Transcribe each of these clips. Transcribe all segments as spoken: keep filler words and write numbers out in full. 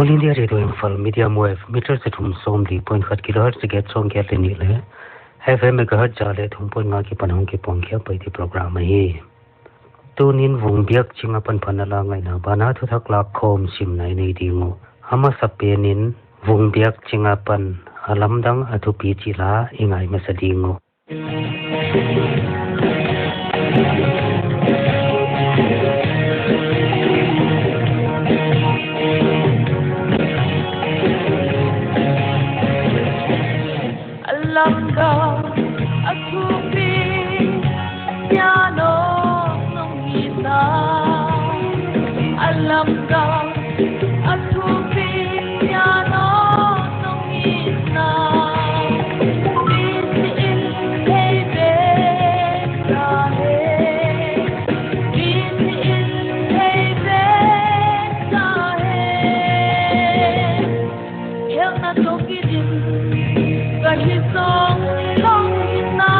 All India Radio Imphal, medium wave, meter za thum sawmli point khat, kilohertz za giat sawmgiat leh nih leh, F M megahertz za leh thum point nga akipan hong kipuang khiak Paite program ahi. Tuni'n Vung Biakching apan phatna la ngaihna banah thuthak lakkhawm simna i nei ding uh. A masapen in Vung Biakching apan a lamdang a thupi chih la i ngai masa ding uh. A lamdang a thupi, pianong nong itna. A lamdang a thupi, pianong nong itna. Biakching in thei bek ka hi. Biakching in thei bek ka hi. Khelhna toh kidim ka hi zong leng, itna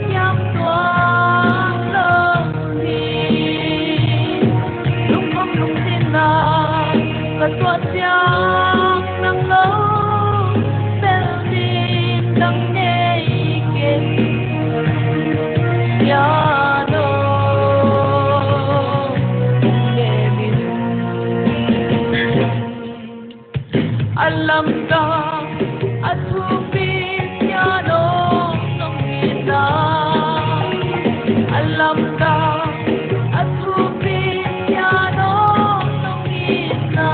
hiam tuan lou hi. Lungkham lungzinna ka tuah chiang, nang lou bel ding dang nei kei. Pianong nong itna. A lamdang a thupi, pianong nong itna. A lamdang a thupi, pianong nong itna.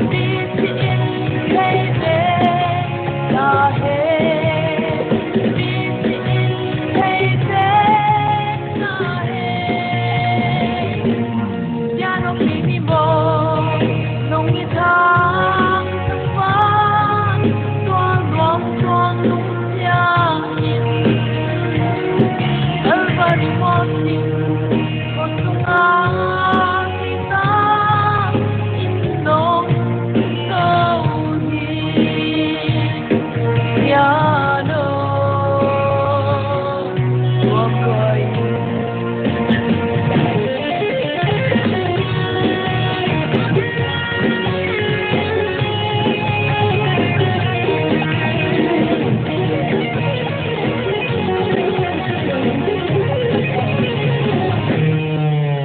Biakching in thei bek ka hi. Biakching in thei bek ka hi. Pianong kei ni maw, nong it thangthang va, tuang nuam tuang lungsiang in. Calvary Cross in, khutsung a kisa in nong tou hi. Pianong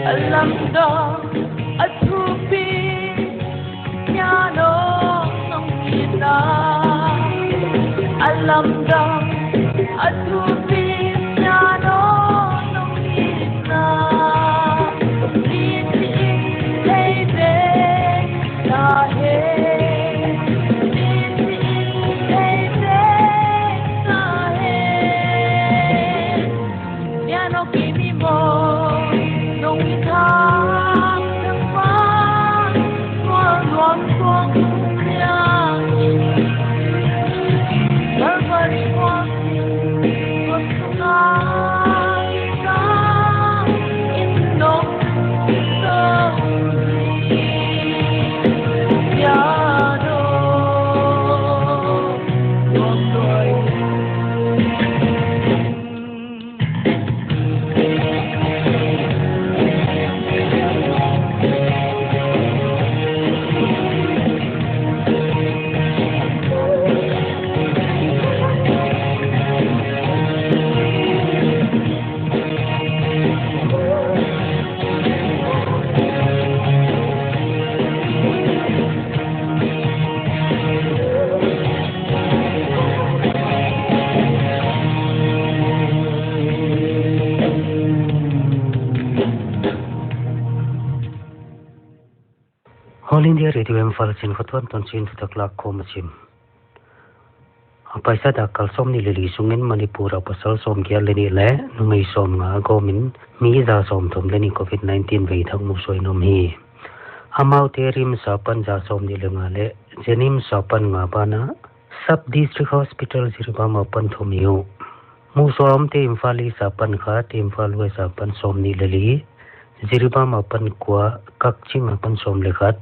a lamdang a thupi, pianong nong itna. A lamdang a thupi, pianong nong itna. Biakching in thei bek ka hi. Biakching in thei bek ka hi. Pianong kei ni maw, nong it thangthang va, tuang nuam tuang lungsiang in. Calvary Cross in, khutsung a kisa in nong tou hi. Pianong nong itna. All India Radio Imphal, Chin Khuatuan Tonchin thuthak lakkhawm a sim. A paisa dak kal sawmnih leh li sungin Manipur a pasal sawmgiat leh nih leh numei sawmnga gawmin mi za sawmthum leh nih Covid nineteen vei thak musuah in om hi. Amaute RIMS apan za sawmnih leh nga leh JNIMS apan nga banah Sub District Hospital Jiribam apan thum hi uh. Musuah omte Imphal East apan khat, Imphal West apan sawmnih leh li, Jiribam apan kua, Kakching apan sawm leh khat,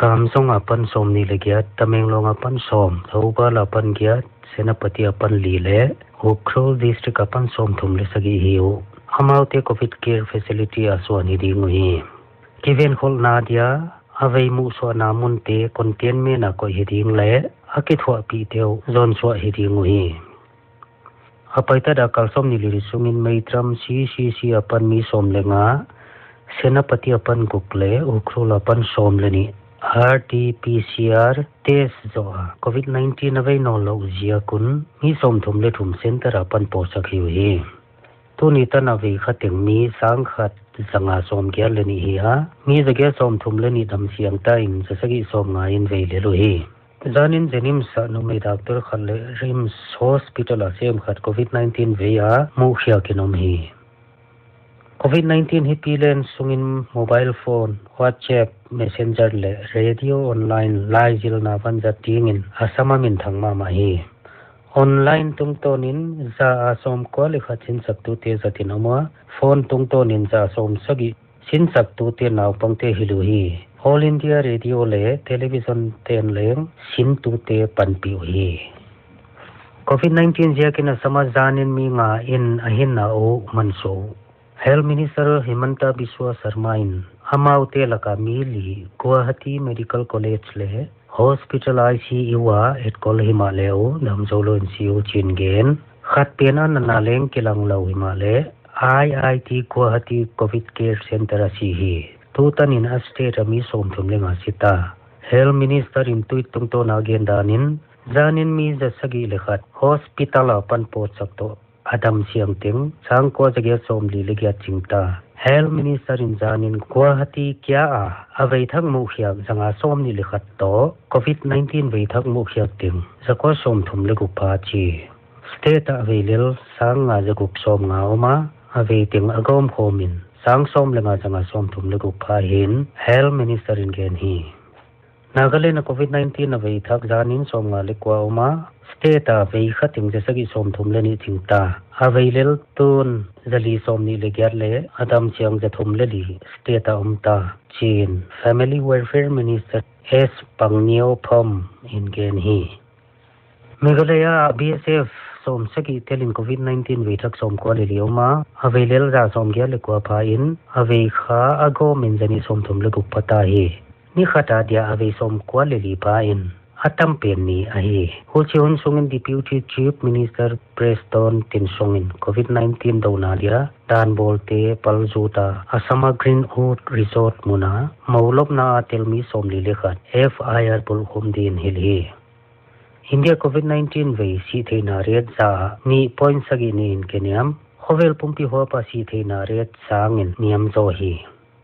Kamjong apan sawmnih leh giat, Tamenglong apan sawm, Thoubal apan giat, Senapati apan li leh Ukhrul District apan sawmthum leh sagih hi uh. Amaute Covid Care Facility a suan hi ding uhi. Kivenkholhna dia a vei muhsuahna munte containment a koih hi ding leh a kithuahpihte uh zonsuah hi ding uhi. A paita dak kal sawmnih leh li sungin Meitram C C C apan mi sawm leh nga, Senapati apan guk leh Ukhrul apan sawm leh nih R T P C R test zoh a Covid nineteen a vei nawnlouh ziak un mi sawmthum leh thum center apan pawtsak hi uhi. Tuni tan a vei kha teng mi sangkhat zanga sawmgiat leh nih hi a, mi zagiat sawmthum leh nih damsiang ta in zasagih sawmnga in vei lel uhi. Zanin JNIMS a numei doctor khat leh RIMS Hospital a sem khat Covid nineteen vei a muhkhiak in om hi. Covid nineteen hipi len sungin mobile phone, WhatsApp, Messenger leh radio online laizilna vanzat dingin a sam a minthang mahmah hi. Online tungtawnin za a sawmkua leh khat sinsaktute zat in om a, phone tungtawnin za a sawmsagih sinsaktute naupangte hilh uhi. All India Radio leh television ten leng sintute panpih uhi. Covid nineteen ziakin a sam a zanin mi nga in a hinna uh mansuah uh. Health Minister Himanta Biswa Sarma in amaute laka mi li Guwahati Medical College leh Hospital I C U a etkol himahleh uh damzoulou in si uh chi'n gen. Khat pen a natna leng kilanglou himahleh I I T Guwahati Covid Care Center a si hi. Tutanin a state a mi sawmthum leh nga si ta. Health Minister in tweet tungtawn a gen danin, zanin mi zasagih leh khat hospital apan pawtsak toh a damsiang teng sangkua zagiat sawmli leh giat ching ta. Health Minister in zanin Guwahati kia a a vei thak muhkhiak zanga sawmnih leh khat toh Covid nineteen vei thak muhkhiak teng zakua sawmthum leh guk pha chi. State a vei lel sangnga zaguk sawmnga om a, a vei teng a gawmkhawm in sang sawm leh nga zanga sawmthum leh guk pha hi'n Health Minister in gen hi. Nagaland a Covid nineteen a vei thak zanin sawmnga leh kua om a, state a vei kha teng zasagih sawmthum leh nih ching ta. A vei lel tun zali sawmnih leh giat leh a damsiang zathum leh li state a om ta chi'n Family Welfare Minister S Pangniaw Pham in gen hi. Meghalaya ah B S F sawmsagih tel in Covid nineteen vei thak sawmkua leh li om a, a vei lel za sawmgiat leh kua pha in, a vei kha a gawm in zanih sawmthum leh guk pha ta hi. Ni khat a dia a vei sawmkua leh li pha in, a tam pen ni ahi. Huchi hun sungin Deputy Chief Minister Prestone Tynsong in Covid nineteen douna dia dan bawlte pal zut a, Assam a Greenwood Resort mun a mou lopna a tel mi sawmli leh khat F I R bulhkhum dingin hilh hi. India Covid nineteen vei sihtheihna rate za nih point sagih nih in kiniam, khovel pumpi huap a sihtheihna rate sangin niam zaw hi.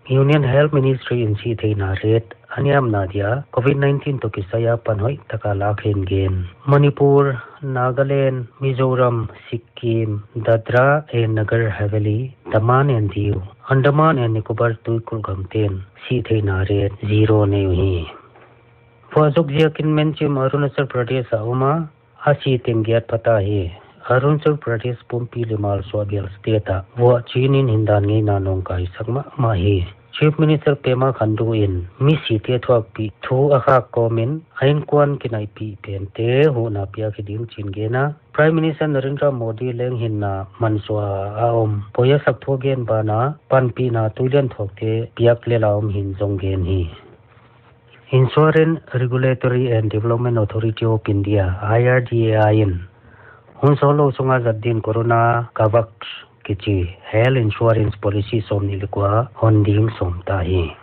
Union Health Ministry in sihtheihna rate a niamna dia Covid nineteen toh kisai a pan hoih taka lak hi'n gen. Manipur, Nagaland, Mizoram, Sikkim, Dadra and Nagar Haveli, Daman and Diu, Andaman and Nicobar tuikulh gamte'n sihtheihna rate zero nei uhi. Vuah zuk ziakin menchim Arunachal Pradesh a om a, a si teng giat pha ta hi. Arunachal Pradesh pumpi leh malsuah bial state a vuah chinin hindan ngeina nawngkaisak mahmah hi. Chief Minister Pema Khandu in misite thuakpih thu a khak kawmin a innkuan kinaihpih pente huhna piak hi ding chi'n gen a, Prime Minister Narendra Modi leng hinna mansuah a om poiasak thu a gen banah panpihna tuilian thuakte piak lel a om hi'n zong gen hi. Insurance Regulatory and Development Authority of India, I R D A I in hun sawtlou sunga zat dingin Corona Kavach kichi health insurance policy sawmnih leh kua hon ding sawm ta hi.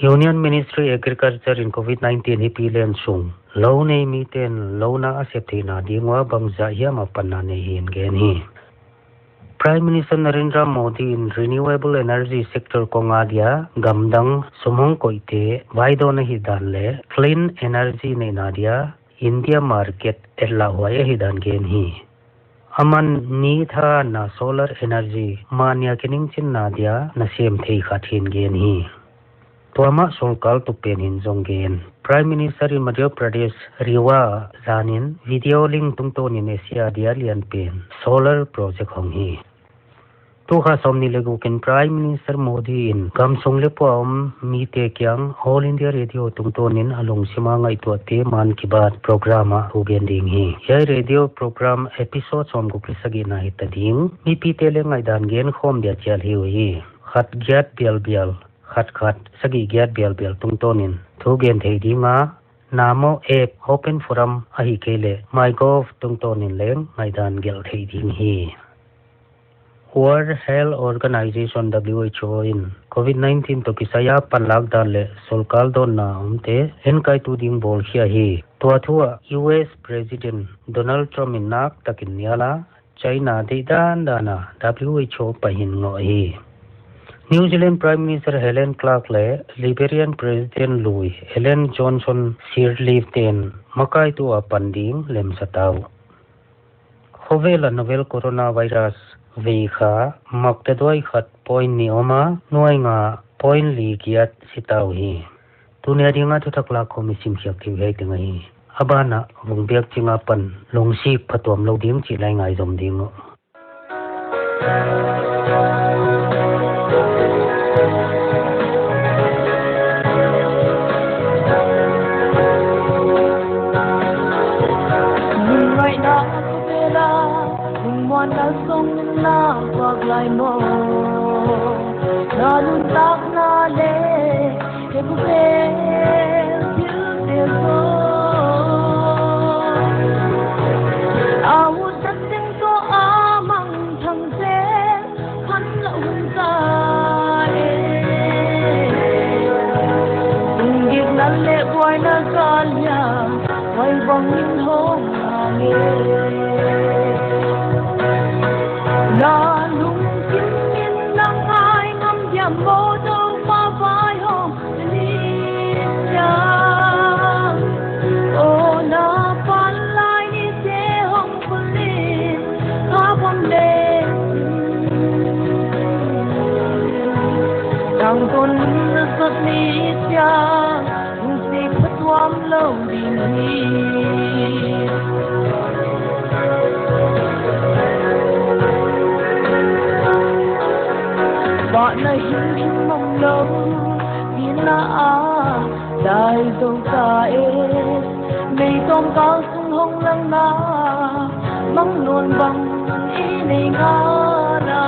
Union Ministry Agriculture in Covid nineteen hipi len sung lou nei mite'n louna a sep theihna ding ua bangzah hiam a panna nei hi'n gen hi. Prime Minister Narendra Modi in renewable energy sector kong a dia gamdang sum hong koihte vaidawn ahihdan leh clean energy neihna dia India market etlahhuai ahihdan gen hi. Aman ni tha na solar energy mahnia kiningchinna dia nasem thei khat hi'n gen hi. Tuamah solkal tup pen hi'n zong gen. Prime Minister in Madhya Pradesh Rewa zanin video link tungtawnin Asia dia lian pen solar project hong hi. Tukha sawmnih leh guk in Prime Minister Modi in gamsung leh pua om mite kiang All India Radio tungtawnin a lungsim a ngaihtuahte Mann Ki Baat program ah thu gen ding hi. Hiai radio program episode sawmguk leh sagihna hita ding. Mipite leh ngaihdan genkhawm dia chial hi uhi. Khat giat bialbial khat khat sagih giat bial bial tungtawn in thu gen thei ding a, Namo app open forum ahihkeileh MyGov tungtawn in leng ngaihdan gelh thei ding hi. World Health Organization, W H O in Covid nineteen toh kisai a panlak dan leh solkal dawnna omte enkaitu ding bawlkhia hi. Tua thu ah U S President Donald Trump in naktakin nial a, China deihdan dan a W H O pai hi'n ngoh hi. New Zealand Prime Minister Helen Clark leh Liberia President lui Ellen Johnson Sirleaf te'n makaitu a pan ding lemsa ta uh. Khovel a novel coronavirus vei kha maktaduai khat point nih om a, nuai nga point li giat si ta uhi. Tuni a ding a thuthak lak khawm i simkhiak thei uh hiai teng ahi. A ban ah vung biak ching a pan lungsik phatuam lou ding chih la i ngaizom ding uh. Ngaihna vela, lungmuanna song na vak lai maw. Na nuntakna leh, he bu bel thil te song. A ut a sing toh a mangthang zel, phan la hun sa e. Tung gik na leh buaina kal ya, huai bang in hong ang e. Na lungkim in na ngai ngam diam maw, Toupa vaihawm ni siang. O na panlai nite hong pulin, ka bang le. Tangtawn mun na sot ni siang, lungsik phatuam lou ding hi. Vahna himhim om lou, dina a dai zou ta e. Mei tawm kal sung hong langna, mang nawn bang i nei ngal a.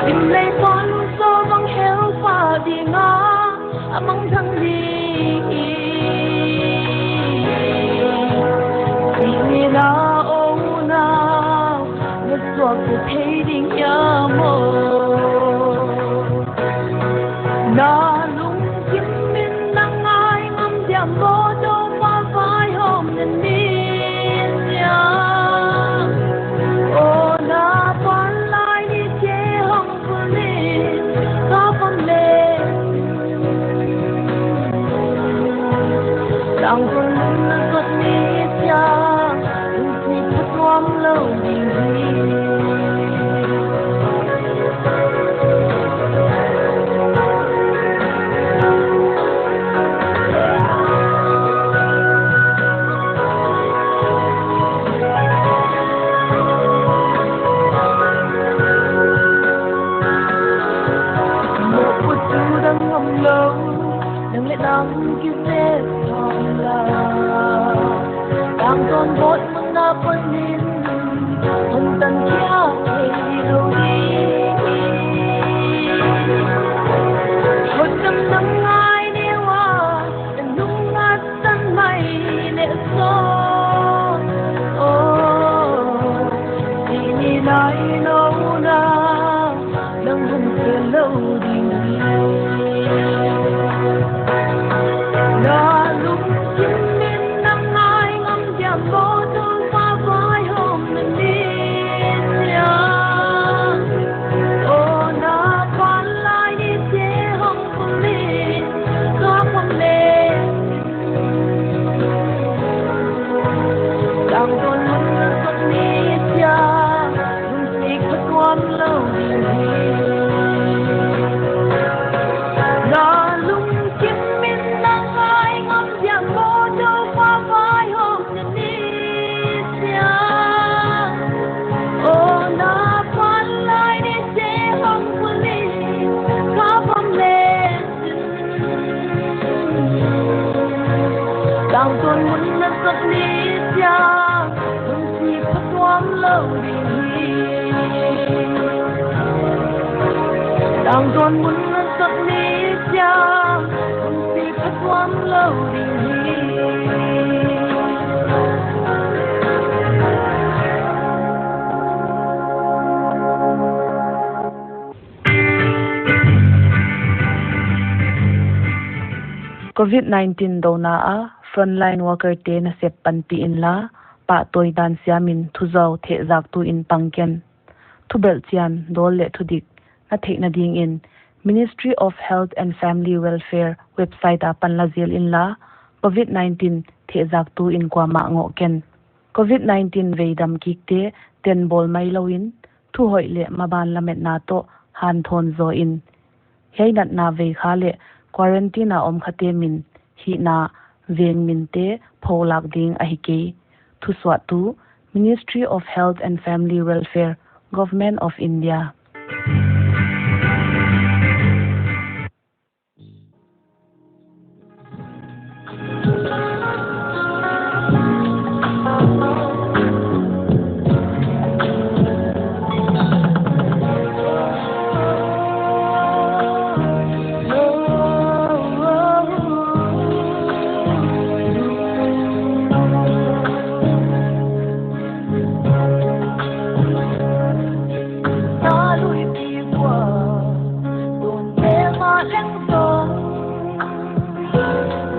Sim lei pawl lungsawl bang hel pah ding a, a mangthang ding hi. Sihni na unau, na suakta thei ding hia maw. Na lungkim in na ngai ngam diam maw, Toupa vaihawmna ni siang. O na panlai nite hong pulin, ka bang le. Tangtawn mun na sot ni siang, lungsik phatuam lou ding hi. Mawhputu dang ngam lou, nang leh nang kizel tham la. Tangtawn bawt mun a panin, hon tan khia thei lou ding. Hotdamna ngai neu a, na nung a tan mai leh sawn. Oh, sihni nai lou na, nang hon pe lou ding hi. Na lungkim in na ngai ngam diam maw, Toupa vaihawmna ni siang. O na panlai nite hong pulin, ka bang le. Tangtawn mun na sot ni siang, lungsik phatuam lou ding hi. Na lungkim in na ngai ngam diam maw, Toupa vaihawmna ni siang. O na panlai nite hong pulin, ka bang le. Tangtawn mun na sot ni siang, lungsik phatuam lou ding hi. Ang dawn mun a sak ni chiang, kum si ka tuam lo ding hi. Covid nineteen douna a frontline worker te nasep panpih inla, pahtawi dan siamin thuzau thehzaktu in pang ken. Thubelhchian, dawl leh thudik na theihna dingin Ministry of Health and Family Welfare website a pan la zel inla, Covid nineteen thehzaktu in kuamah ngoh ken. Covid nineteen veidam kikte tenbawl mai louin, thuhoih leh maban lametna toh hanthawn zaw in. Hiai natna veikha leh quarantine a om khate min, hihna, veng minte pholak ding ahi kei. Thusuahtu, Ministry of Health and Family Welfare, Government of India.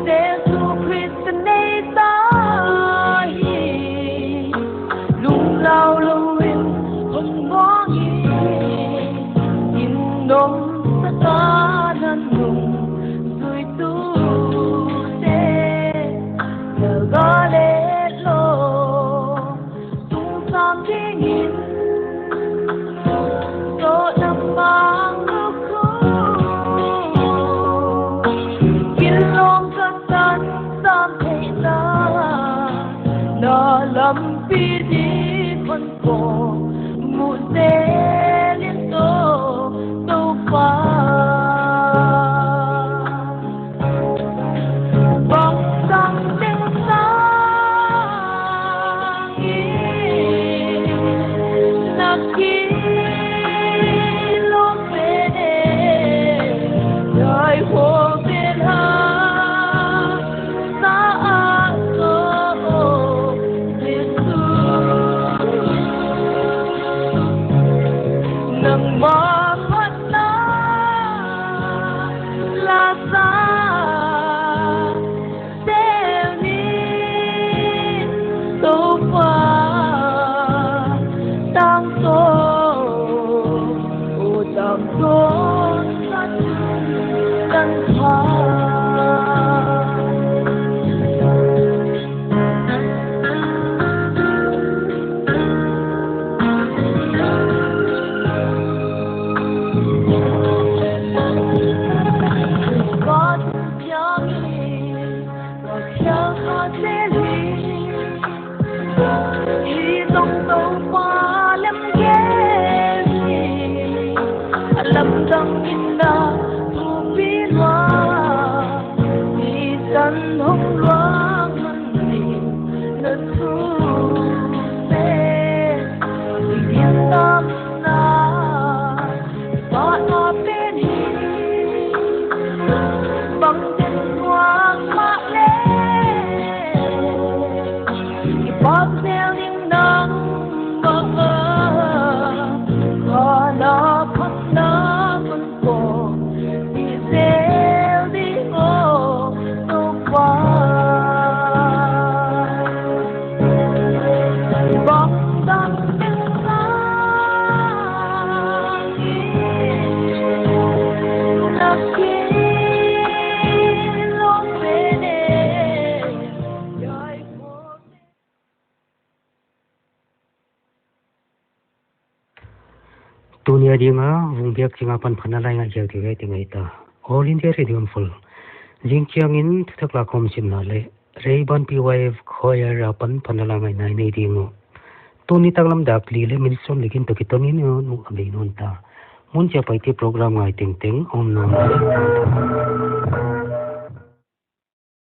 Jesu Khrist nei ta hi, lunglau louin hon muang hi, in nom Satan a nungzuitute, na ga leh lo. Tungsam dingin, toh na mang lukhu. Kilawm ka san sam theihna, na lampi ding hon pawt, mu zel in toh, Toupa. Bangzah teng sangin na kilawm pen e, dai ho pen ha sa a so, Jesu. Nangmah phatna la sa zel ni, Toupa. Tangtawn, o tangtawn, kan, kan pha. Hi zong Toupa lemgel hi, a lamdang in na thupi lua, i san hong luang hon ding na thu pen, i gintakna pahna pen hi. Bang den tuak mah leh, i pam zel ding nangmah a, kha na phatna kon pawt zel ding aw Toupa. Tuni a dinga vung biak chinga pan phatna la i ngaih ziau thei ve ti ngai ta. All India Radio Imphal. Zing chiangin thuthak la khawm simna leh Rayburn P Y F Choir apan phatna la ngaihna i nei ding uh. Tuni taklam dak li leh minute sawm leh giat toh kiton in i nu a bei nawn ta. Mun chiah paite program ngai tengteng om nawn leh.